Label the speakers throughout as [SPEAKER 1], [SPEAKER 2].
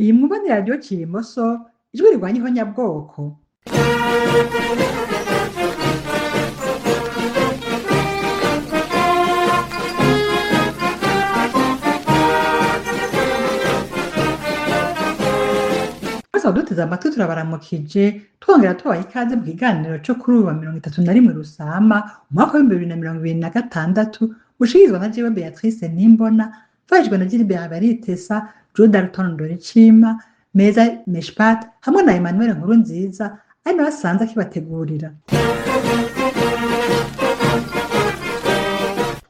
[SPEAKER 1] Iyi mwumva ni radiyo Kirimoso, ijwi rirwanya ihonyabwoko. Mwese abaduteze amatwi turabaramukije, twongera tubaha ikaze mu kiganiro co kuri uyu wa 31 Rusama, umwaka w'2026, mushikirizwa na jewe Beatrice Nimbona, mfashijwe na Gilbert Baritesa, Jude Alton Ndoricima, Meza Meshpat hamwe na Emmanuel Nkurunziza, ari nawe asanze akibategurira.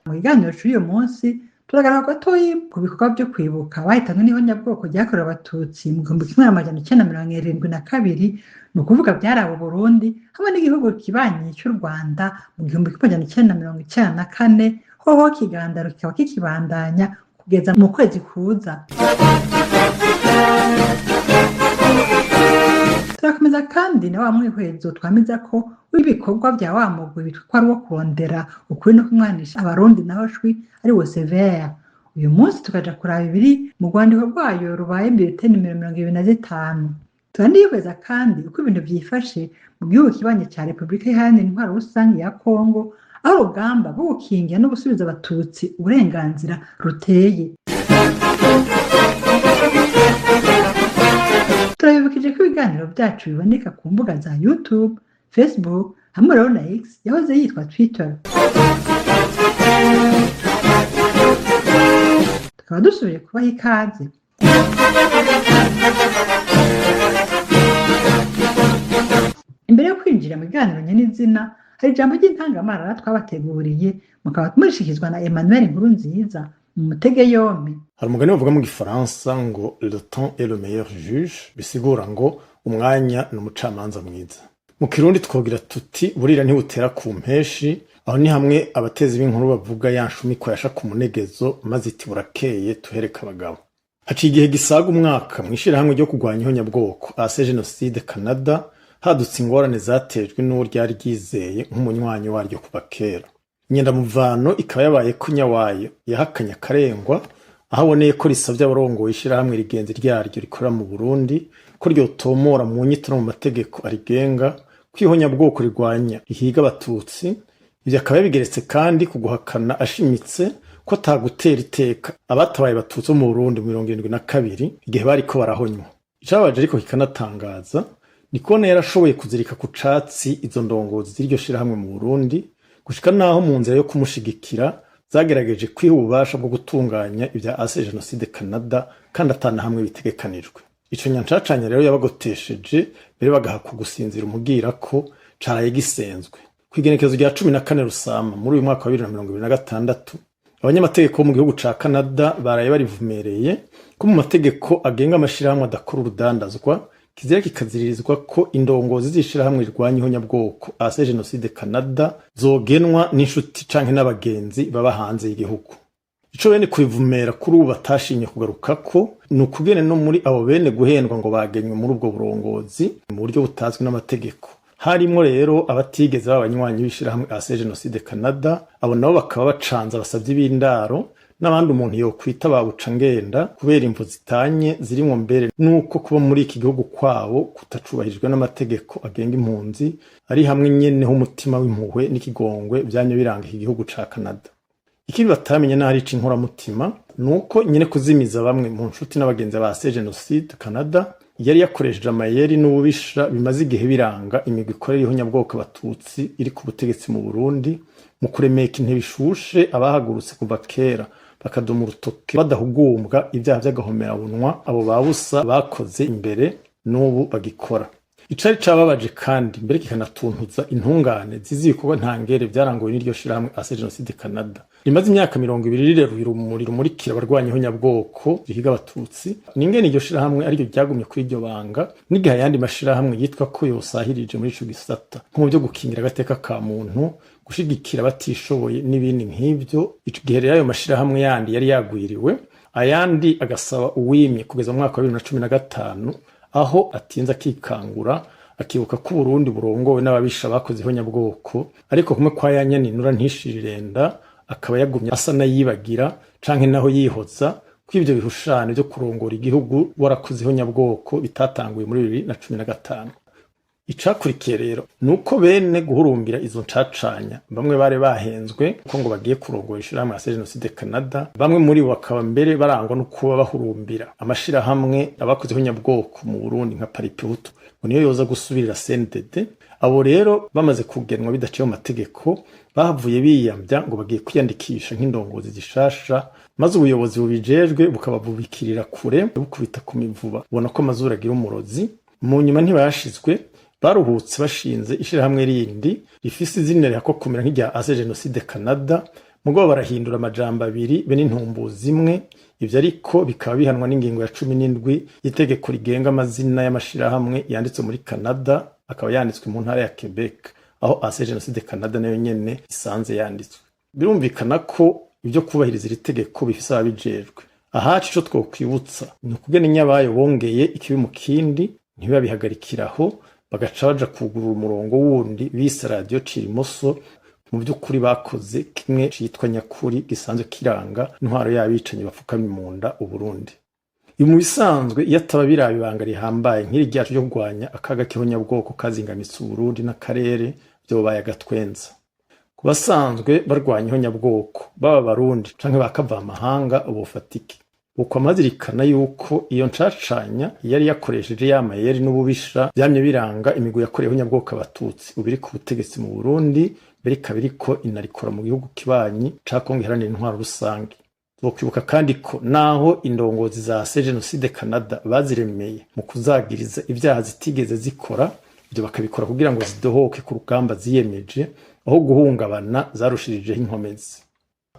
[SPEAKER 1] Mu kiganiro c'uyu munsi turagaruka gatoyi ku bikorwa vyo kwibuka abahitanywe n'ihonyabwoko ryakorewe Abatutsi mu 1972, ni ukuvuga vyaraba Uburundi hamwe n'igihugu kibanyi c'u Rwanda mu 1994, hoho ikigandaro kikaba kikibandanya kugeza mu kwezi kuza. Turakomeza kandi na wa mwihwezo twamizako w'ibikorwa vya wa mugwi witwa ko ari uwo kurondera ukuri no kumwanisha Abarundi naho shwi ari wo CVR. Uyu munsi tukaja kuraba ibiri mu rwandiko rwayo rubaye bulletin nimero 25. Turanihweza kandi uko ibintu vyifashe mu gihugu kibanyi ca Repubulika Iharanira Intwaro Rusangi ya Kongo, aho urugamba rwo gukingira no gusubiza Abatutsi uburenganzira ruteye. Turabibukije ko ibiganiro vyacu biboneka ku mbuga za YouTube, Facebook hamwe rero na X yahoze yitwa Twitter. Tukaba dusubiye kubaha ikaze. Imbere yo kwinjira mu biganiro nyen'izina, hari ijambo ry'intangamarara twabateguriye, mukaba murishikizwa na Emmanuel Nkurunziza. Mu mutege yompi.
[SPEAKER 2] Hari umugani bavuga mu gifaransa ngo "Le temps est le meilleur juge", bisigura ngo umwanya ni umucamanza mwiza. Mu kirundi twogira tuti burira ntibutera ku mpeshi. Aho ni hamwe abatezi b'inkuru bavuga ya nshumiko yasha ku munegezo, maze iti burakeye tuhereke abagabo. Haciye igihe gisaga umwaka mw'ishirahamwe ryo kurwanya ihonyabwoko AC Jenoside Canada hadutse ingorane zatejwe n'uwo ryari ryizeye nk'umunywanyi waryo kuva kera. Inyandamuvano ikaba yabaye ko nyawayo yahakanye akarengwa, aho aboneye ko risavye abarongoye ishirahamwe rigenzi ryaryo rikorera mu Burundi ko ryotomora mu nyito no mu mategeko arigenga ko ihonyabwoko rigwanya rihiga Abatutsi. Ivyo akaba yabigeretse kandi ku guhakana ashimitse ko atagutera iteka abatabaye Abatutsi bo mu Burundi mu 72 igihe bariko barahonywa. Icababaje ariko kikanatangaza ni kubona yarashoboye kuzirika ku catsi izo ndongozi z'iryo shirahamwe mu Burundi, gushika naho mu nzira yo kumushigikira zagerageje kwiha ububasha bwo gutunganya ibya AC Jenoside Canada kandi atana hamwe bitegekanijwe. Ico nyancacanya rero yabagotesheje mbere bagahakwa gusinzira umugirako caraye gisenzwe. Kw'igenekerezo rya 14 Rusama muri uyu mwaka wa 2026, abanyamategeko bo mu gihugu ca Canada baraye barivumereye ko mu mategeko agenga amashirahamwe adakora urudandazwa kizira kikaziririzwa ko indongozi z'ishirahamwe rirwanya ihonyabwoko AC Jenoside Canada zogenwa n'inshuti canke n'abagenzi baba hanze y'igihugu. Ico bene kubivumera kuri ubu batashimye kugarukako ni ukugene no muri abo bene guhendwa ngo bagenywe muri ubwo burongozi mu buryo butazwi n'amategeko, harimwo rero abatigeze baba abanywanyi b'ishirahamwe AC Jenoside Canada. Abo nabo bakaba bacanze abasavyi b'indaro n'abandi umuntu yokwita babuca ngenda kubera imvo zitanye zirimwo mbere nuko kuba muri iki gihugu kwabo kutacubahirijwe n'amategeko agenga impunzi, ari hamwe nyene h'umutima w'impuhwe n'ikigongwe vyamye biranga iki gihugu ca Canada. Ikibi batamenye naho ari inkoramutima nuko nyene kuzimiza bamwe mu nshuti n'abagenzi ba AC Jenoside Canada yari yakoresheje amayeri n'ububisha bimaze igihe biranga imigwi ikorera ihonyabwoko Abatutsi iri ku butegetsi mu Burundi, mu kuremeka intebe ishushe abahagurutse kuva kera bakadoma urutoke badahugumbwa ibyaha vy'agahomerabunwa abo babusa bakoze imbere n'ubu bagikora. Icari cababaje kandi mbere kikanatuntuza intungane zizi ibikorwa ntangere vyaranguwe n'iryo shirahamwe AC Jenoside Canada rimaze imyaka 20 rireruye urumuri rumurikira abarwanya ihonyabwoko rihiga Abatutsi, n'ingene iryo shirahamwe ariryo ryagumye kuri iryo banga n'igihe ayandi mashirahamwe yitwa ko yosahirije muri ico gisata, nko mu vyo gukingira agateka ka muntu, gushigikira abatishoboye n'ibindi nk'ivyo. Ico gihe rero ayo mashirahamwe yandi yari yagwiriwe, ayandi agasaba uwimye kugeza mu mwaka wa 2015, aho atinze akikangura akibuka ko Uburundi burongowe n'ababisha bakoze ihonyabwoko, ariko kumwe kwa ya nyaninura ntishirirenda akaba yagumye asa n'ayibagira canke naho yihoza Ko ivyo bihushane vyo kurongora igihugu warakoze ihonyabwoko bitatanguye muri 2015. Icakurikiye rero ni uko bene guhurumbira izo ncacanya bamwe bari bahenzwe ko ngo bagiye kurongora ishirahamwe ya Jenoside Canada, bamwe muri bo bakaba mbere barangwa no kuba bahurumbira amashirahamwe abakoze ihonyabwoko mu Burundi nka Palipehutu, ngo niyo yoza gusubirira CNDD. Abo rero bamaze kugenwa bidaciye mu mategeko, bahavuye biyambya ngo bagiye kwiyandikisha nk'indongozi zishasha, maze ubuyobozi bubijejwe bukababubikirira kure, bukubita ku mivuba, ubona ko amazuru agira umurozi. Mu nyuma ntibashizwe, baruhutse bashinze ishirahamwe rindi rifise izina rihakwa kumera nk'irya Ase Jenoside Canada, mugabo barahindura amajambo abiri be n'intumbuzi imwe. Ivyo ariko bikaba bihanwa n'ingingo ya 17 y'itegeko rigenga amazina y'amashirahamwe yanditswe muri Canada, akaba yanditswe mu ntara ya Quebec, aho Ase Jenoside Canada nayo nyene isanze yanditswe. Birumvikana ko ibyo kubahiriza iri tegeko bifise ababijejwe. Ahacu ico twokwibutsa ni ukugena inyabayo bongeye ikibi mu kindi, ntibabihagarikiraho, bagaca baja kugurura umurongo wundi bise Radiyo Cirimoso. Mu by'ukuri bakoze kimwe citwa nyakuri gisanzwe kiranga intwaro y'abicanyi bapfukamye mu nda Uburundi. Ibi mu bisanzwe iyo ataba biraba ibanga rihambaye nk'iri ryacu ryo kurwanya akaga k'ihonyabwoko kazingamitse Uburundi n'akarere, vyobaye agatwenza. Ku basanzwe barwanya ihonyabwoko, baba Abarundi canke ba kavamahanga, bofatike uko azirikana yuko iyo ncacanya yari yakoresheje ya mayeri n'ububisha vyamye biranga imigwi yakorewe ihonyabwoko Abatutsi ubu iri ku butegetsi mu Burundi, mbere ikaba iriko inarikora mu gihugu kibanyi ca Kongo iharanira intwaro rusange. Twokibuka kandi ko naho indongozi za se Jenoside Canada baziremeye mu kuzagiriza ivyaha zitigeze zikora, ivyo bakabikora kugira ngo zidohoke ku rugamba ziyemeje, aho guhungabana zarushirijeho inkomezi.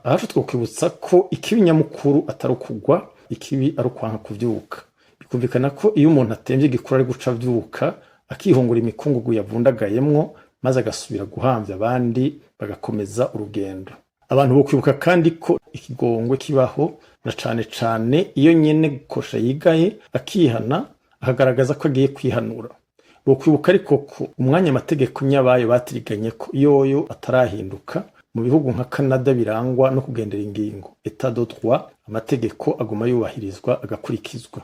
[SPEAKER 2] Ahacu twokwibutsa ko ikibi nyamukuru atari ukugwa, ikibi ari ukwanka kuvyuka. Bikumvikana ko iyo umuntu atemvye igikuru ari guca avyuka, akihungura imikungugu yavundagayemwo, maze agasubira guhamvya abandi, bagakomeza urugendo. Abantu bokwibuka kandi ko ikigongwe kibaho, na cane cane iyo nyene gukosha yigaye, akihana, akagaragaza ko agiye kwihanura. Bokwibuka ariko ko umwanya amategeko nyabayo batiriganye ko yoyo atarahinduka mu bihugu nka Canada birangwa no kugendera ingingo état de droit, amategeko aguma yubahirizwa, agakurikizwa.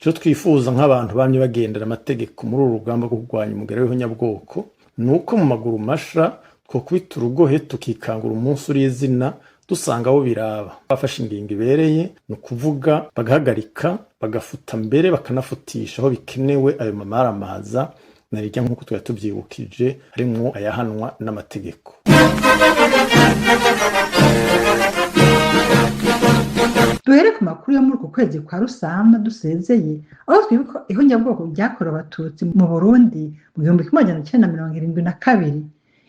[SPEAKER 2] Ico twifuza nk'abantu bamye bagendera amategeko muri uru rugamba rwo kurwanya umugera w'ihonyabwoko ni uko mu maguru masha twokubita urugohe, tukikangura umunsi uri izina, dusanga abo biraba bafashe ingingo ibereye, ni ukuvuga bagahagarika, bagafuta, mbere bakanafutisha aho bikenewe ayo mamaramaza, narirya nk'uko twari tuvyibukije harimwo ayahanwa n'amategeko.
[SPEAKER 1] Duhere ku makuru yo muri uku kwezi kwa Rusama dusezeye, aho twibuka ihonyabwoko ryakorewe Abatutsi mu Burundi mu 1972.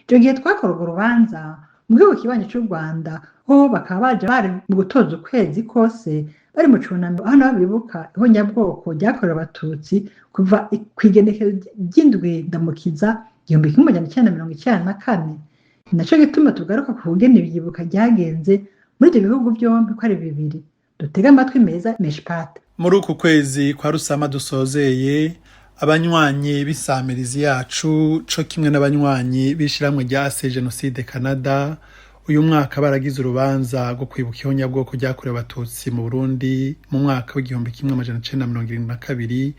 [SPEAKER 1] Icyo gihe twakoraga urubanza mu gihugu kibanyi cy'u Rwanda, ho bakaba baje bari mu gutoza ukwezi kose bari mu cunamo, aho nabo bibuka ihonyabwoko ryakorewe Abatutsi kuva ku igenekerezo ry'indwi Ndamukiza 1994. Ni naco gituma tugaruka ku kugena ibyibuka ryagenze muri ibyo bihugu byombi ko ari bibiri. Dutege amatwi meza Meshpata.
[SPEAKER 3] Muri uku kwezi kwa Rusama dusozeye, abanywanyi b'isamirizi yacu co kimwe n'abanywanyi b'ishirahamwe rya Ase Jenoside Canada, uyu mwaka baragize urubanza rwo kwibuka ihonyabwoko ryakorewe Abatutsi mu Burundi mu mwaka w'1972,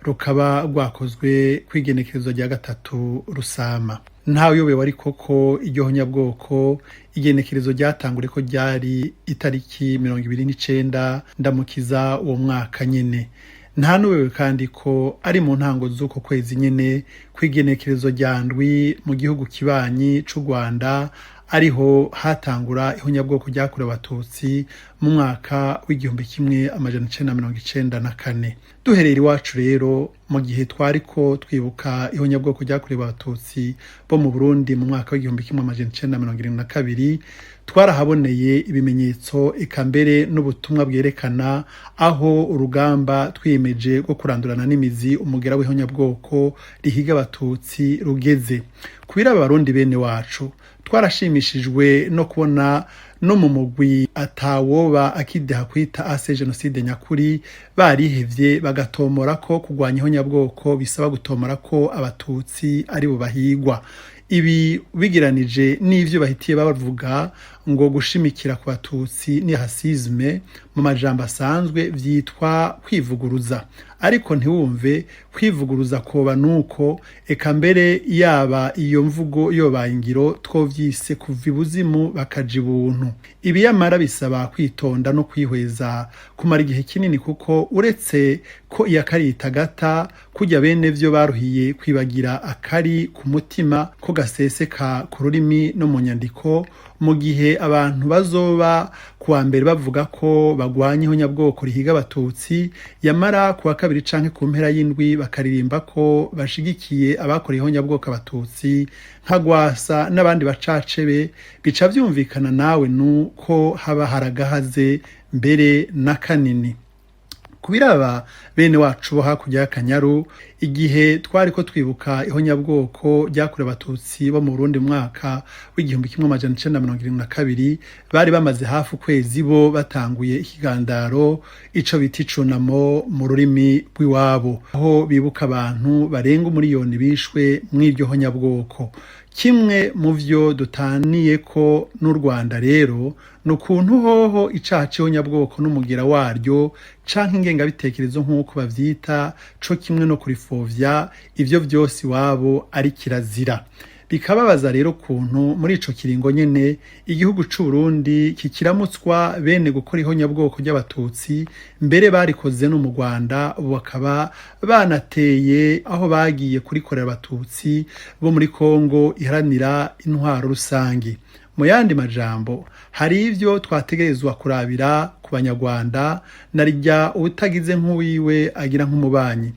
[SPEAKER 3] rukaba rwakozwe kw'igenekerezo rya 3 Rusama. Ntawe uyobewe ariko ko iryo honyabwoko igenekerezo ryatangure ko ryari itariki 29 Ndamukiza uwo mwaka nyene. Nta nubewe kandi ko ari mu ntango z'uko kwezi nyene, kw'igenekerezo rya 7, mu gihugu kibanyi c'u Rwanda ariho hatangura ihonyabwoko ryakorewe Abatutsi mu mwaka w'1994. Duherera iwacu rero, mu gihe twariko twibuka ihonyabwoko ryakorewe Abatutsi bo mu Burundi mu mwaka w'1972, twarahaboneye ibimenyetso eka mbere n'ubutumwa bwerekana aho urugamba twiyemeje rwo kurandurana n'imizi umugera w'ihonyabwoko rihiga Abatutsi rugeze. Kubiraba Abarundi bene wacu, twarashimishijwe no kubona no mu mugwi atawoba akideha kwita Ase Jenoside nyakuri barihevye, bagatomora ko kurwanya ihonyabwoko bisaba gutomora ko Abatutsi ari bo bahigwa. Ibi bigeranije n'ivyo bahitiye bavuga ngo gushimikira ku Batutsi ni racisme, mu majambo asanzwe vyitwa kwivuguruza. Ariko ntiwumve kwivuguruza koba nuko, eka mbere yaba iyo mvugo yobaye ingiro twovyise kuva ibuzimu bakaja ibuntu. Ibi yamara bisaba kwitonda no kwihweza kumara igihe kinini, kuko uretse ko iyakarita gata kurya bene vyo baruhiye kwibagira akari ku mutima ko gaseseka ku rurimi no mu nyandiko, mu gihe abantu bazoba kuwa mbere bavuga ko bagwanya ihonyabwoko rihiga Abatutsi, yamara kuwa kabiri canke ku mpera y'indwi bakaririmba ko bashigikiye abakoreye ihonyabwoko Abatutsi nka Gwasa n'abandi bacacebe, bica vyumvikana nawe nuko haba haragahaze mbere na kanini. Kubiraba bene wacu bo hakurya y'Akanyaru, igihe twariko twibuka ihonyabwoko ryakorewe Abatutsi bo mu Burundi mu mwaka w'1972, bari bamaze hafi ukwezi bo batanguye ikigandaro, ico bita icunamo mu rurimi rw'iwabo, aho bibuka abantu barenga umuriyoni bishwe mw'iryo honyabwoko. Kimwe mu vyo dutaniyeko n'u Rwanda rero ni ukuntu hoho icaha c'ihonyabwoko n'umugira waryo canke ingengabitekerezo nk'uko bavyita, co kimwe no kurifovya, ivyo vyose iwabo ari kirazira. Bikababaza rero ukuntu muri ico kiringo nyene igihugu c'u Burundi kikiramutswa bene gukora ihonyabwoko ry'Abatutsi, mbere barikoze no mu Rwanda, bakaba banateye aho bagiye kurikorera Abatutsi bo muri Kongo iharanira intwaro rusangi. Mu yandi majambo, hari ivyo twategerezwa kurabira ku Banyarwanda, narirya uwutagize nk'uwiwe agira nk'umubanyi.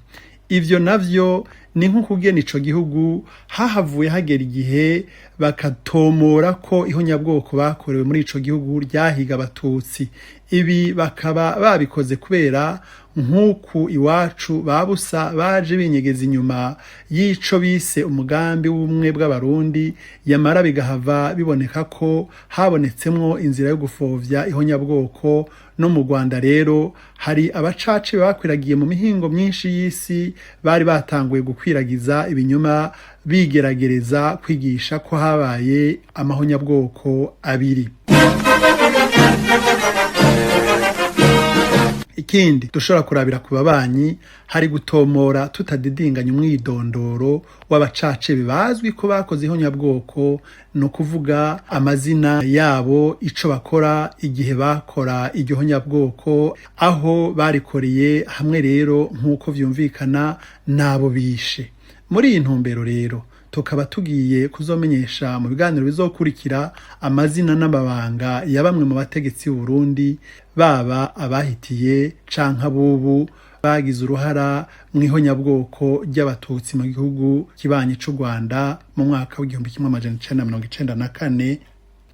[SPEAKER 3] Ivyo navyo ni nk'ukugena ico gihugu hahavuye hagera igihe bakatomora ko ihonyabwoko bakorewe muri ico gihugu ryahiga Abatutsi. Ibi bakaba babikoze kubera nk'uku iwacu babusa baje binyegeza inyuma y'ico bise umugambi w'ubumwe bw'Abarundi, yamara bigahava biboneka ko habonetsemwo inzira yo gufovya ihonyabwoko. No mu Rwanda rero hari abacace bakwiragiye mu mihingo myinshi y'isi bari batanguye gukwiragiza ibinyoma, bigeragereza kwigisha ko habaye amahonyabwoko abiri. Ikindi dushobora kurabira ku babanyi, hari gutomora tutadidinganya umwidondoro w'abacace bazwi ko bakoze ihonyabwoko, ni ukuvuga amazina yabo, ico bakora igihe bakora iryo honyabwoko, aho barikoreye, hamwe rero nk'uko vyumvikana n'abo bishe. Muri iyi ntumbero rero tukaba tugiye kuzomenyesha mu biganiro bizokurikira amazina n'amabanga ya bamwe mu bategetsi b'u Burundi, baba abahitiye canke abubu bagize uruhara mu ihonyabwoko ry'Abatutsi mu gihugu kibanyi c'u Rwanda mu mwaka w'1994,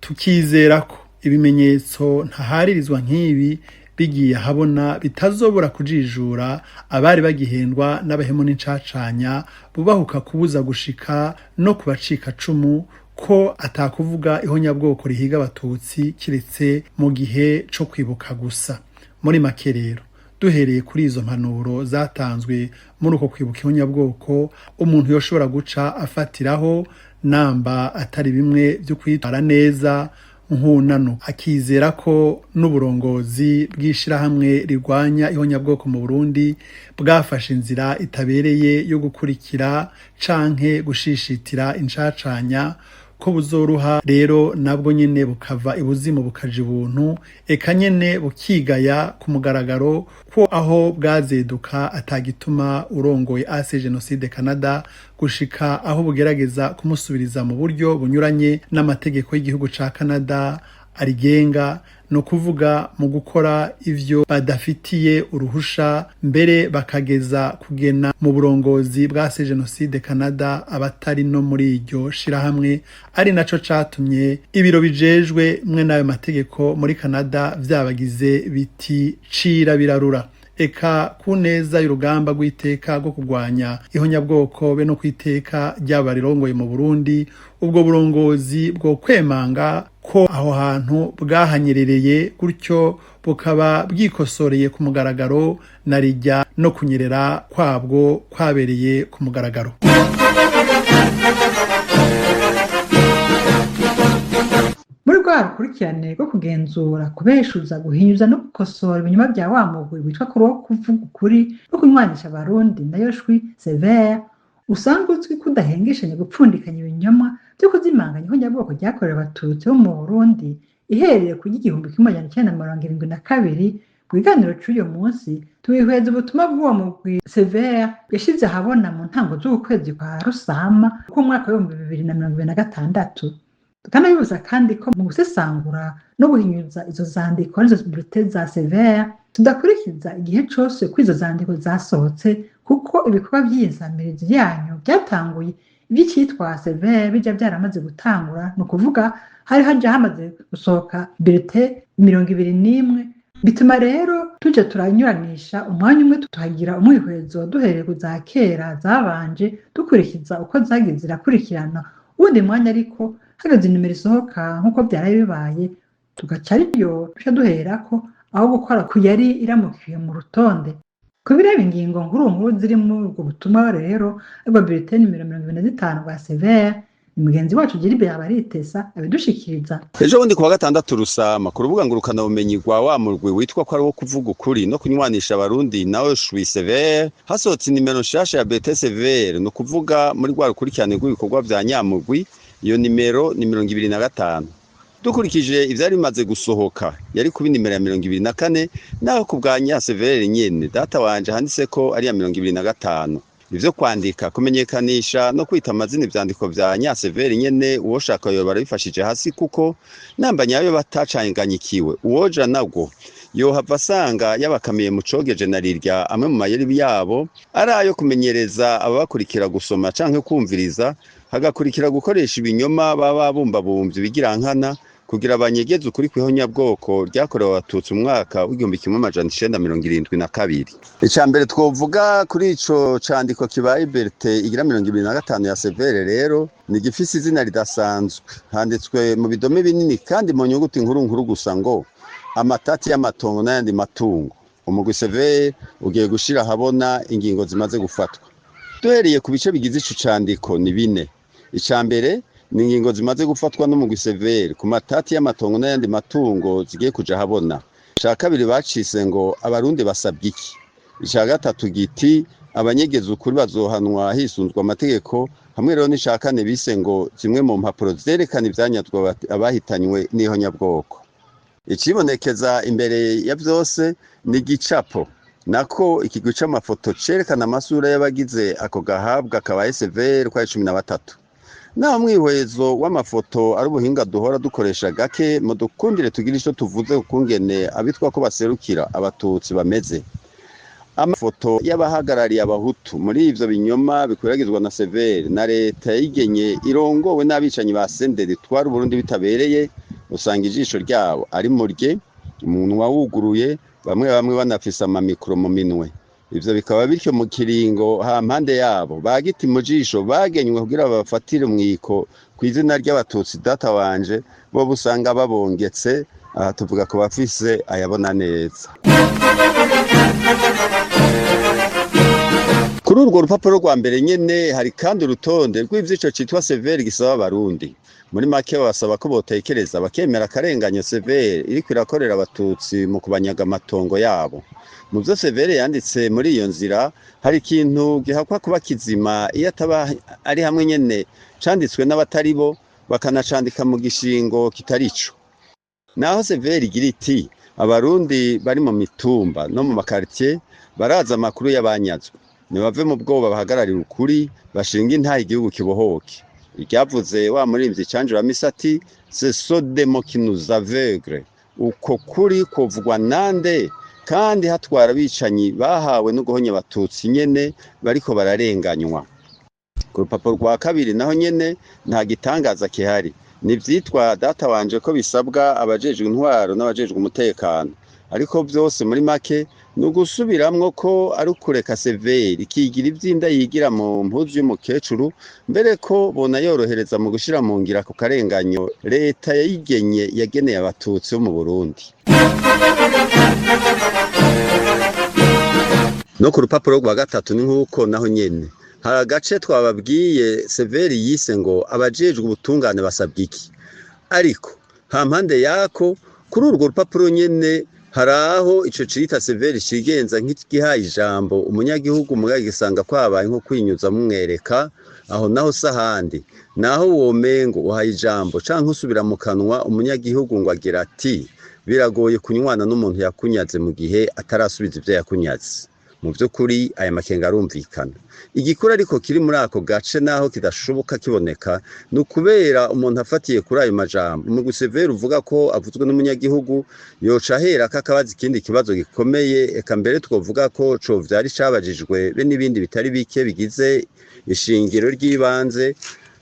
[SPEAKER 3] tukizera ko ibimenyetso ntaharirizwa nk'ibi bigiye ahabona bitazobura kujijura abari bagihendwa n'abahemu n'incacanya bubahuka kubuza gushika no kubacika cumu ko atakuvuga ihonyabwoko rihiga Abatutsi kiretse mu gihe co kwibuka gusa. Muri make rero, duhereye kuri izo mpanuro zatanzwe muri uko kwibuka ihonyabwoko, umuntu yoshobora guca afatiraho namba atari bimwe vyo kwitwara neza nkunano, akizera ko n'uburongozi bw'ishirahamwe rirwanya ihonyabwoko mu Burundi bwafashe inzira itabereye yo gukurikira canke gushishitira incacanya, ko buzoruha rero nabwo nyene bukava ibuzimu bukaja ibuntu, eka nyene bukigaya ku mugaragaro ko aho bwazeduka atagituma urongoye AC Genocide Canada gushika aho bugerageza kumusubiriza mu buryo bunyuranye n'amategeko y'igihugu ca Canada arigenga, no kuvuga mu gukora ivyo badafitiye uruhusha, mbere bakageza kugena mu burongozi bwa AC Genocide Canada abatari no muri iryo shirahamwe, ari naco catumye ibiro bijejwe mwe n'ayo mategeko muri Canada vyabagize biti cira birarura. Eka ku neza y'urugamba rw'iteka rwo kurwanya ihonyabwoko be no kwiteka ryaba rirongoye mu Burundi, ubwo burongozi bwo kwemanga ko aho hantu bwahanyerereye, gutyo bukaba bwikosoreye ku mugaragaro, na rijya no kunyerera kwabwo kwabereye ku mugaragaro.
[SPEAKER 1] rwa rukurikirane rwo kugenzura, kubeshuza, guhinyuza no gukosora ibinyoma vya wa mugwi witwa kuri wo kuvuga ukuri no kunywanisha abarundi nayo shwi Sévère, usanzwe uzwi ko udahengeshanya gupfundikanya ibinyoma vyo kuzimanganya ihonyabwoko ryakorewe abatutsi bo mu Burundi ihereye ku 1972. Mu kiganiro c'uyu munsi twihweza ubutumwa bw'uwo mugwi Sévère yashize ahabona mu ntango z'ukwezi kwa Rusama k'umwaka w'2026. Tukanabibuza kandi ko mu gusesangura no guhinyuza izo zandiko, arizo bulletins za Sévère, tudakurikiza igihe cose ko izo zandiko zasohotse, kuko ibikorwa vy'iyi nsamirizi yanyu vyatanguye ivy'icitwa Sévère bija vyaramaze gutangura, ni ukuvuga hari haja hamaze gusohoka bulletin 21. Bituma rero tuja turanyuranisha, umwanya umwe tuhagira umwihwezo duhereye ku za kera zabanje, dukurikiza uko zagiye zirakurikirana, uwundi mwanya ariko hageze inimero isohoka nk'uko vyaraye bibaye, tugaca ariyo duca duherako aho gukora ku yari iramukiye mu rutonde. Ku biraba ingingo nkuru nkuru ziri muri ubwo butumwa rero, aribwo bulletin nimero 25 bwa Sévère, ni mugenzi wacu Gilbert Baritesa abidushikiriza.
[SPEAKER 4] Ejo bundi kuwa gatandatu Rusama, ku rubuga ngurukanabumenyi rwa wa murwi witwa ko ari wo kuvuga ukuri no kunywanisha abarundi nawe shwi Sévère, hasohotse inimero nshasha ya bulletin Sévère, ni ukuvuga muri rwa rukurikirane rw'ibikorwa vya nyamurwi. Iyo nimero ni 25. Dukurikije ivyari bimaze gusohoka, yari kuba inimero ya 24, naho ku bwa nya Sévère nyene data wanje handitse ko ari iya 25. Ivyo kwandika, kumenyekanisha no kwita amazina ivyandiko vya nya Sévère nyene, uwoshaka yoba arabifashije hasi, kuko namba nyayo batacanganyikiwe, uwoja nabwo yohava asanga yabakamiye mu cogeje. Na rirya amwe mu mayeri yabo ari ayo kumenyereza ababakurikira gusoma canke kumviriza, hagakurikira gukoresha ibinyoma baba bumbabumvye ibigirankana kugira banyegeze ukuri kw'ihonyabwoko ryakorewe abatutsi umwaka w'1972. Ica mbere twovuga kuri ico candiko kibaye bulletin igira 25 ya Sévère rero, ni gifise izina ridasanzwe. Handitswe mu bidome binini kandi mu nyuguti nkuru nkuru gusa ngo "Amatati y'amatongo n'ayandi matungo. Umugwi Sévère ugiye gushira ahabona ingingo zimaze gufatwa." Duhereye ku bice bigize ico candiko, ni bine. Ica mbere ni ingingo zimaze gufatwa n'umugwi Sévère ku matati y'amatongo n'ayandi matungo zigiye kuja ahabona. Ica kabiri bacise ngo "Abarundi basabwa iki?" Ica gatatu giti "Abanyegeza ukuri bazohanwa hisunzwe amategeko", hamwe rero n'ica kane bise ngo "Zimwe mu mpapuro zerekana ivyanyazwe abahitanywe n'ihonyabwoko". Icibonekeza imbere ya vyose ni igicapo, nako ikigwi c'amafoto cerekana amasura y'abagize ako gahabwa kabaye Sévère kwa 13. Naho mwihwezo w'amafoto ari ubuhinga duhora dukoresha gake, mudukundire tugire ico tuvuze kukungene abitwa ko baserukira abatutsi bameze. Amafoto y'abahagarariye abahutu muri ivyo binyoma bikwiragizwa na Sévère na leta yayigenye irongowe n'abicanyi ba CNDD twari Uburundi bitabereye, usanga ijisho ryabo ari murye, umunwa wuguruye, bamwe bamwe banafise amamikro mu minwe. Ivyo bikaba bityo mu kiringo ha mpande yabo bagiti mu jisho bagenywe kugira babafatire umwiko kw'izina ry'abatutsi data wanje, bo busanga babongetse. Aha tuvuga ku bafise ayabona neza. Kuri urwo rupapuro rwa mbere nyene hari kandi urutonde rw'ivyo citwa Sévère gisaba abarundi. Muri make, babasaba ko botekereza bakemera akarenganyo Sévère iriko irakorera abatutsi mu kubanyaga amatongo yabo. Mu vyo Sévère yanditse muri iyo nzira, hari ikintu gihakwa kuba kizima iyo ataba ari hamwe nyene canditswe n'abatari bo, bakanacandika mu gishingo kitari ico. Naho Sévère igira iti "Abarundi bari mu mitumba no mu makaritiye barazi amakuru y'abanyazwe, nibave mu bwoba, bahagararire ukuri, bashinga intahe, igihugu kibohoke." Iryavuze wa murimvyi Canjura Misati: "C'est ce démon qui nous aveugle." Uko kuri kovugwa nande kandi hatwara abicanyi bahawe no guhonya abatutsi nyene bariko bararenganywa? Ku rupapuro rwa kabiri naho nyene nta gitangaza kihari, ni ivyitwa data wanje ko bisabwa abajejwe intwaro n'abajejwe umutekano. Ariko vyose muri make ni ugusubiramwo ko ari ukureka Sévère ikigira ivyinda yigira mu mpuzu y'umukecuru, mbere ko bonayorohereza mu gushira mu ngiro ako karenganyo leta yayigenye yageneye abatutsi bo mu Burundi. No ku rupapuro rwa gatatu ni nk'uko, naho nyene hari agace twababwiye Sévère yise ngo "Abajejwe ubutungane basabwa iki?" Ariko Hampande yako, kuri urwo rupapuro nyene, hari aho ico cita CVR cigenza nk'igihaye ijambo umunyagihugu, mugabo gisanga kwabaye nko kwinyuza mumwereka. Aho naho sahandi naho womengo uhaye ijambo canke usubira mu kanwa umunyagihugu ngo agira ati: "Biragoye kunywana n'umuntu yakunyaze mu gihe atarasubiza ivyo yakunyaze." Mu vy'ukuri aya makenga arumvikana. Igikuru ariko kiri muri ako gace, naho kidashoboka kiboneka, ni ukubera umuntu afatiye kuri ayo majambo umugwi CVR uvuga ko avuzwe n'umunyagihugu, yoca ahera ko akabaza ikindi kibazo gikomeye, eka mbere twovuga ko covyari cabajijwe be n'ibindi bitari bike bigize ishingiro ry'ibanze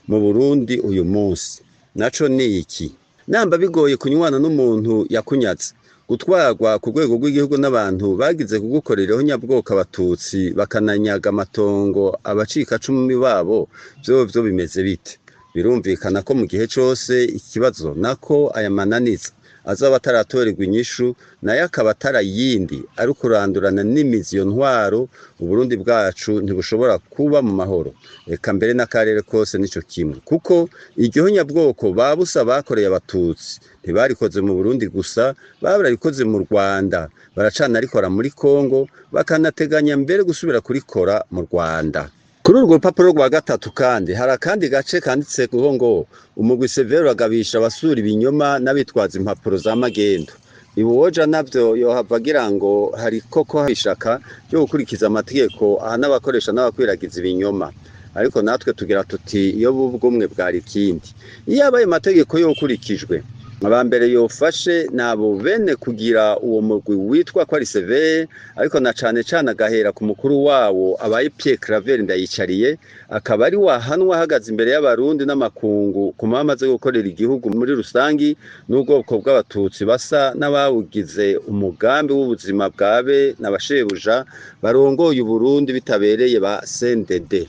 [SPEAKER 4] mu Burundi uyu munsi. Naco ni iki: namba bigoye kunywana n'umuntu yakunyaze, gutwarwa ku rwego rw'igihugu n'abantu bagize kugukorera ihonyabwoko abatutsi, bakananyaga amatongo abacikacumi babo, vyo bimeze bite? Birumvikana ko mu gihe cose ikibazo nako aya mananiza azaba ataratorerwa inyishu, nayo akaba atarayindi ari ukurandurana n'imizi iyo ntwaro, Uburundi bwacu ntibushobora kuba mu mahoro, eka mbere n'akarere kose nico kimwe, kuko iryo honyabwoko babusa bakoreye abatutsi ntibarikoze mu Burundi gusa, bararikoze mu Rwanda, baracanarikora muri Kongo, bakanateganya mbere gusubira kurikora mu Rwanda. Kuri urwo rupapuro rwa gatatu kandi hari akandi gace kanditseko ngo umugwi CVR uragabisha abasura ibinyoma n'abitwaza impapuro za magendo. Ibuwoja navyo yohava agira ngo hari koko ishaka ryo gukurikiza amategeko ahana abakoresha n'abakwiragiza ibinyoma, ariko natwe tugira tuti: iyo bubwumwe bwari ikindi. Iyo abaye mategeko yokurikijwe, abambere yofashe nabo bene kugira uwo mugwi witwa ko ari CVR, ariko na cane cane agahera ku mukuru wawo abaye Pierre Claver Ndayicariye, akaba ari wahanwa ahagaze imbere y'abarundi n'amakungu ku mpamvu zo gukorera igihugu muri rusangi n'ubwoko bw'abatutsi basa n'abawugize umugambi w'ubuzima bwabe n'abashebuja barongoye Uburundi bitabereye ba CNDD.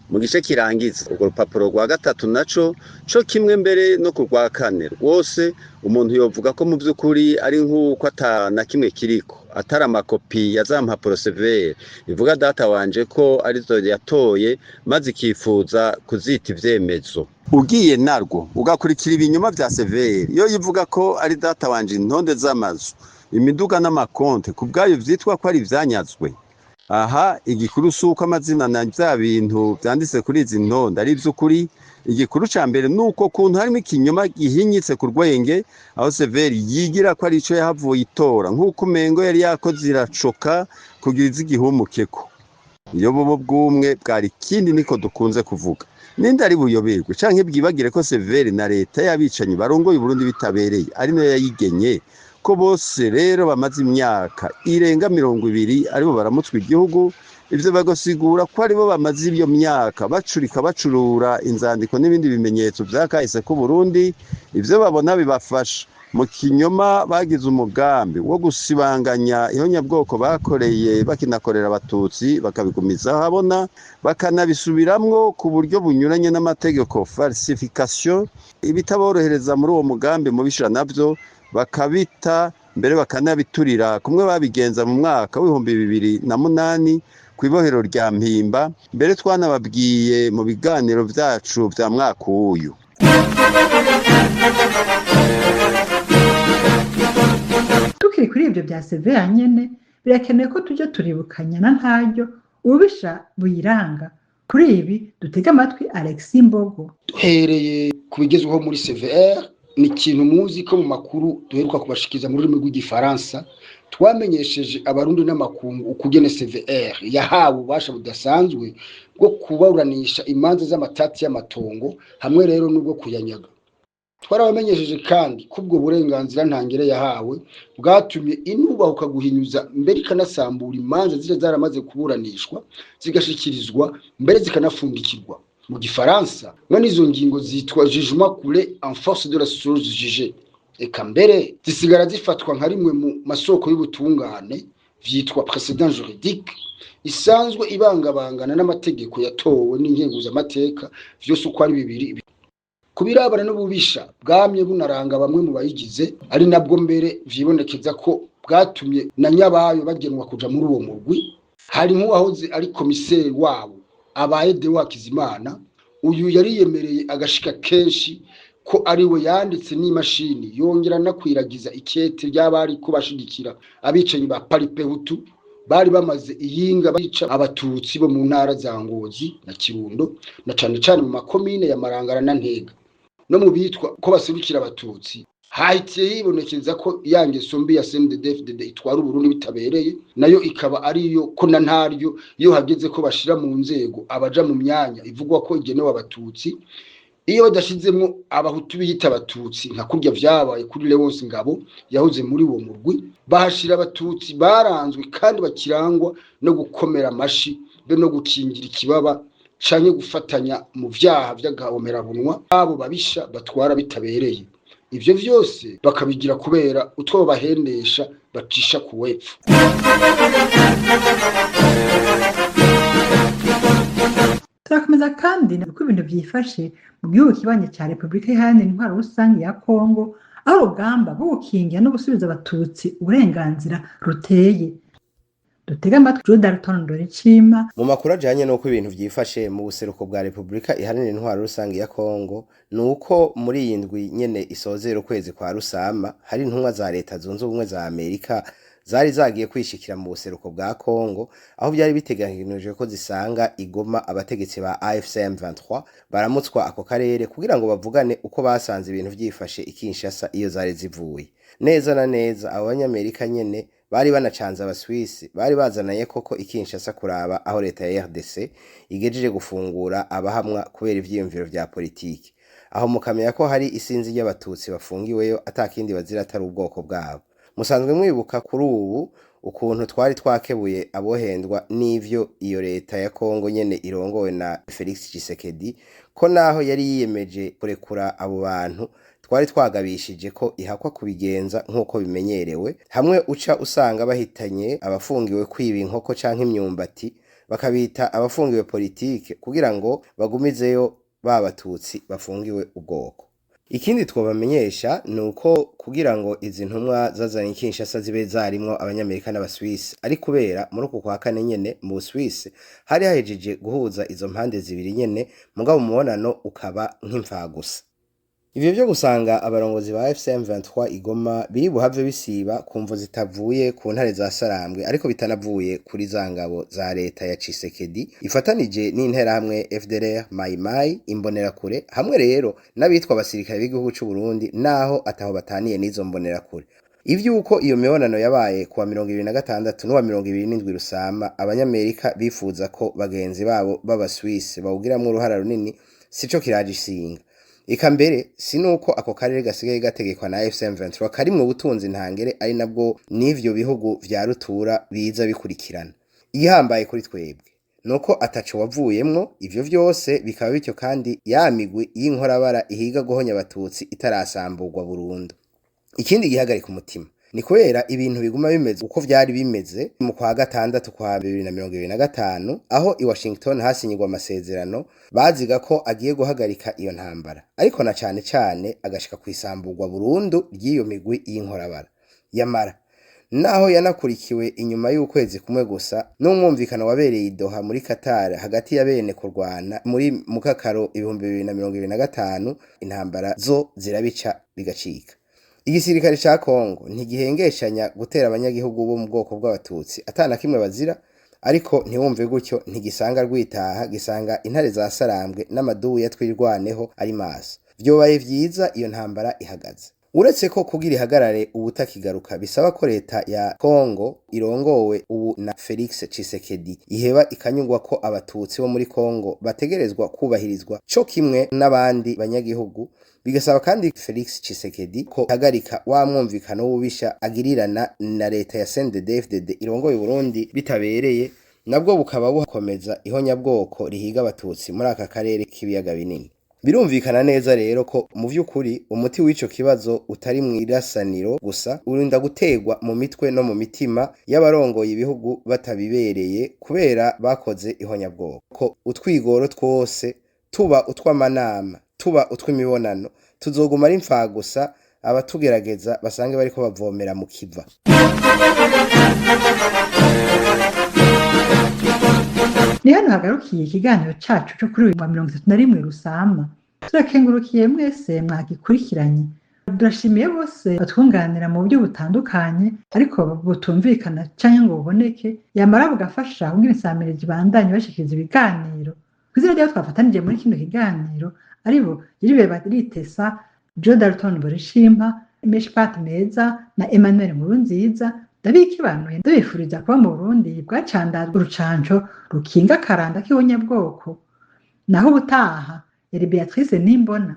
[SPEAKER 4] Mu gice kirangiza urwo rupapuro rwa gatatu, naco co kimwe mbere no ku rwa kane rwose, umuntu yovuga ko mu by'ukuri ari nk'uko ata na kimwe kiriko atari amakopi ya za mpapuro CVR ivuga data wanje ko arizo yatoye, maze ikifuza kuzita ivyemezo. Ugiye narwo ugakurikira ibinyoma vya CVR iyo yivuga ko ari data wanje intonde z'amazu, imiduga n'amakonte ku bwayo vyitwa ko ari ivyanyazwe, aha igikuru si uko amazina na vya bintu vyanditse kuri izi ntonde ari ivy'ukuri. Igikuru ca mbere ni uko kuntu harimo ikinyoma gihinyitse ku rwenge, aho CVR yigira ko ari ico yahavuye itora, nk'uko umengo yari yakoze iracoka kugira izi igihumukeko. Iyo bubo bw'umwe bwari ikindi, niko dukunze kuvuga. Ninde ari buyoberwe canke bwibagire ko CVR na leta y'abicanyi barongoye Uburundi bitabereye ari nayo yayigenye, ko bose rero bamaze imyaka irenga 20 aribo baramutswa igihugu? Ivyo bagasigura ko aribo bamaze iyo myaka bacurika, bacurura inzandiko n'ibindi bimenyetso vya kahise k'u Burundi, ivyo babona bibafasha mu kinyoma bagize umugambi wo gusibanganya ihonyabwoko bakoreye, bakinakorera abatutsi, bakabigumiza habona, bakanabisubiramwo ku buryo bunyuranye n'amategeko, falsification, ibitaborohereza muri uwo mugambi mubishira navyo bakabita, mbere bakanabiturira, kumwe babigenza mu mwaka w'2008 ku ibohero rya Mpimba, mbere twanababwiye mu biganiro vyacu vya mwaka uyu.
[SPEAKER 1] Tukiri kuri ibyo bya CVR nyene, birakenewe ko tujya turibukanya na ntaryo ububisha buyiranga. Kuri ibi dutege amatwi Alexis Mbogo.
[SPEAKER 5] Duhereye ku bigezweho muri CVR, ni ikintu muzi ko mu makuru duheruka kubashikiza mu rurimi rw'igifaransa twamenyesheje abarundi n'amakungu ukugene CVR yahawe ububasha budasanzwe bwo kuburanisha imanza z'amatati y'amatongo hamwe rero n'ubwo kuyanyaga. Twarabamenyesheje kandi ko ubwo burenganzira ntangere yahawe bwatumye inubahuka guhinyuza, mbere ikanasambura imanza zija zaramaze kuburanishwa, zigashikirizwa, mbere zikanafundikirwa. Mu gifaransa mwene izo ngingo zitwa jugement coulé en force de la chose jugée, eka mbere zisigara zifatwa nka rimwe mu masoko y'ubutungane, vyitwa précédent juridique, isanzwe ibangabangana n'amategeko yatowe n'inkenguzamateka vyose uko ari bibiri. Ku birabana n'ububisha bwamye bunaranga bamwe mu bayigize, ari nabwo mbere vyibonekeza ko bwatumye na nyabayo bagenwa kuja muri uwo murwi, hari nk'uwahoze ari komiseri wabo abaye Deo Hakizimana. Uyu yariyemereye agashika kenshi Ko ari we yanditse n'imashini, yongera anakwiragiza ikete ry'abari ko bashigikira abicanyi ba Palipehutu bari bamaze iyinga bica abatutsi bo mu ntara za Ngozi na Kirundo, na cane cane mu makomine ya Marangara na Ntega. No mu bitwa ko baserukira abatutsi hahitiye hibonekeza ko ya ngeso mbi ya CNDD-FDD itwara Uburundi bitabereye, nayo ikaba ariyo ko na ntaryo iyo hageze ko bashira mu nzego abaja mu myanya ivugwa ko igenewe abatutsi, iyo badashizemwo abahutu biyita abatutsi, nka kurya vyabaye kuri Leonce Ngabo yahoze muri uwo murwi, bahashira abatutsi baranzwe kandi bakirangwa no gukomera amashi be no gukingira ikibaba canke gufatanya mu vyaha vy'agahomerabunwa abo babisha batwara bitabereye. Ivyo vyose bakabigira kubera utwo babahendesha bacisha ku wepfo.
[SPEAKER 1] Turakomeza kandi uko ibintu byifashe mu gihugu kibanye cya Repubulika Iharanira Intwaro Rusange ya Kongo, aho urugamba rwo gukingira no gusubiza abatutsi uburenganzira ruteye. Dutege amatwi Jules Dalton Ndoricima.
[SPEAKER 6] Mu makuru ajanye n'uko ibintu vyifashe mu buseruko bwa Repubulika Iharanira Intwaro Rusange ya Kongo, ni uko muri iyi ndwi nyene isozera ukwezi kwa Rusama hari intumwa za Leta Zunze Ubumwe za Amerika zari zagiye kwishikira mu buseruko bwa Kongo, aho vyari bitegekanijwe ko zisanga igoma abategetsi ba AFC M23 baramutswa ako karere kugira ngo bavugane uko basanze ibintu vyifashe i Kinshasa iyo zari zivuye. Neza na neza abo banyamerika nyene bari banacanze abaswisi bari bazananye koko i Kinshasa kuraba aho leta ya RDC igejeje gufungura abahamwa kubera ivyiyumviro vya politiki, aho mukamenya ko hari isinzi ry'abatutsi bafungiweyo atakindi bazira atari ubwoko bwabo. Musanzwe mwibuka kuri ubu ukuntu twari twakebuye abohendwa n'ivyo iyo leta ya Kongo nyene irongowe na Felix Tshisekedi, ko naho yari yiyemeje kurekura abo bantu twari twagabishije ko ihakwa kubigenza nk'uko bimenyerewe, hamwe uca usanga bahitanye abafungiwe kwiba inkoko canke imyumbati bakabita abafungiwe politike kugira ngo bagumizeyo ba batutsi bafungiwe ubwoko. Ikindi twobamenyesha ni uko kugira ngo izi ntumwa zazanye Kinshasa zibe zarimwo abanyamerika n'abaswisi, ari kubera muri uku kwa kane nyene mu Busuwisi hari hahejeje guhuza izo mpande zibiri nyene, mugabo umubonano ukaba nk'imfagusa. Ivyo vyo gusanga abarongozi ba FCM 23 igoma biri buhave bisiba ku mvo zitavuye ku ntare za Sarambwe, ariko bitanavuye kuri za ngabo za leta ya Tshisekedi ifatanije n'interahamwe FDLR, Mai Mai, imbonerakure, hamwe rero n'abitwa abasirikare b'igihugu c'u Burundi, naho ataho bataniye n'izo mbonerakure. Ivy'uko iyo mibonano yabaye kuwa 26 n'uwa 27 Rusama, abanyamerika bifuza ko bagenzi babo b'abaswisi bawugiramwo uruhara runini, sico kiraje ishinga. Eka mbere si nuko ako karere gasigaye gategekwa na AFC M23 karimwo ubutunzi ntangere, ari nabwo n'ivyo bihugu vya rutura biza bikurikirana. Igihambaye kuri twebwe nuko ataco wavuyemwo, ivyo vyose bikaba bityo kandi ya migwi y'inkorabara ihiga guhonya abatutsi itarasamburwa burundu. Ikindi gihagarika umutima ni kubera ibintu biguma bimeze uko vyari bimeze mu kwa gatandatu kwa 2025, aho i Washington hasinyirwa amasezerano baziga ko agiye guhagarika iyo ntambara, ariko na cane cane agashika kwisamburwa burundu ry'iyo migwi y'inkorabara. Yamara naho yanakurikiwe inyuma y'ukwezi kumwe gusa n'umwumvikano wabereye i Doha muri Qatar hagati ya bene kurwana muri mukakaro 2025, intambara zo zirabica bigacika. Igisirikare ca Kongo ntigihengeshanya gutera abanyagihugu bo mu bwoko bw'abatutsi atana kimwe bazira, ariko ntiwumve gutyo, ntigisanga rwitaha, gisanga intare za Sarambwe n'amadubu ya Twirwaneho ari maso. Vyobaye vyiza iyo ntambara ihagaze. Uretse ko kugira ihagarare ubutakigaruka bisaba ko leta ya Kongo irongowe ubu na Felix Tshisekedi iheba ikanyugwa ko abatutsi bo muri Kongo bategerezwa kubahirizwa co kimwe n'abandi banyagihugu, bigasaba kandi Felix Tshisekedi ko hagarika wa mwumvikano w'ububisha agirirana na leta ya CNDD-FDD irongoye Burundi bitabereye, nabwo bukaba bukomeza ihonyabwoko rihiga abatutsi muri aka karere k'ibiyaga binini. Birumvikana neza rero ko mu vy'ukuri umuti w'ico kibazo utari mw'irasaniro gusa, urinda gutegwa mu mitwe no mu mitima y'abarongoye ibihugu batabibereye kubera bakoze ihonyabwoko. Ko utwigoro twose tuba utw'amanama, tuba utw'imibonano, tuzoguma ari imfagusa, abatugerageza basange bariko bavomera mu kiva.
[SPEAKER 1] Ni hano hagarukiye ikiganiro cacu cyo kuri uyu wa 31 Rusama. Turakengurukiye mwese mwagikurikiranye. Turashimiye bose batwunganira mu buryo butandukanye ariko butumvikana canke ngo buboneke, yamara bugafasha kugira insamirizi ibandanye bashikiriza ibiganiro. Kw'izina ry'abo twafatanije muri kino kiganiro aribo Gilbert Baritesa, Joe Dalton Borishimpa, Meshpat Meza na Emmanuel Nkurunziza, ndabikibanuye ndabifuriza kuba mu Burundi bwacandazwe urucanco rukinga akaranda k'ihonyabwoko. Naho ubutaha, yari Beatrice Nimbona.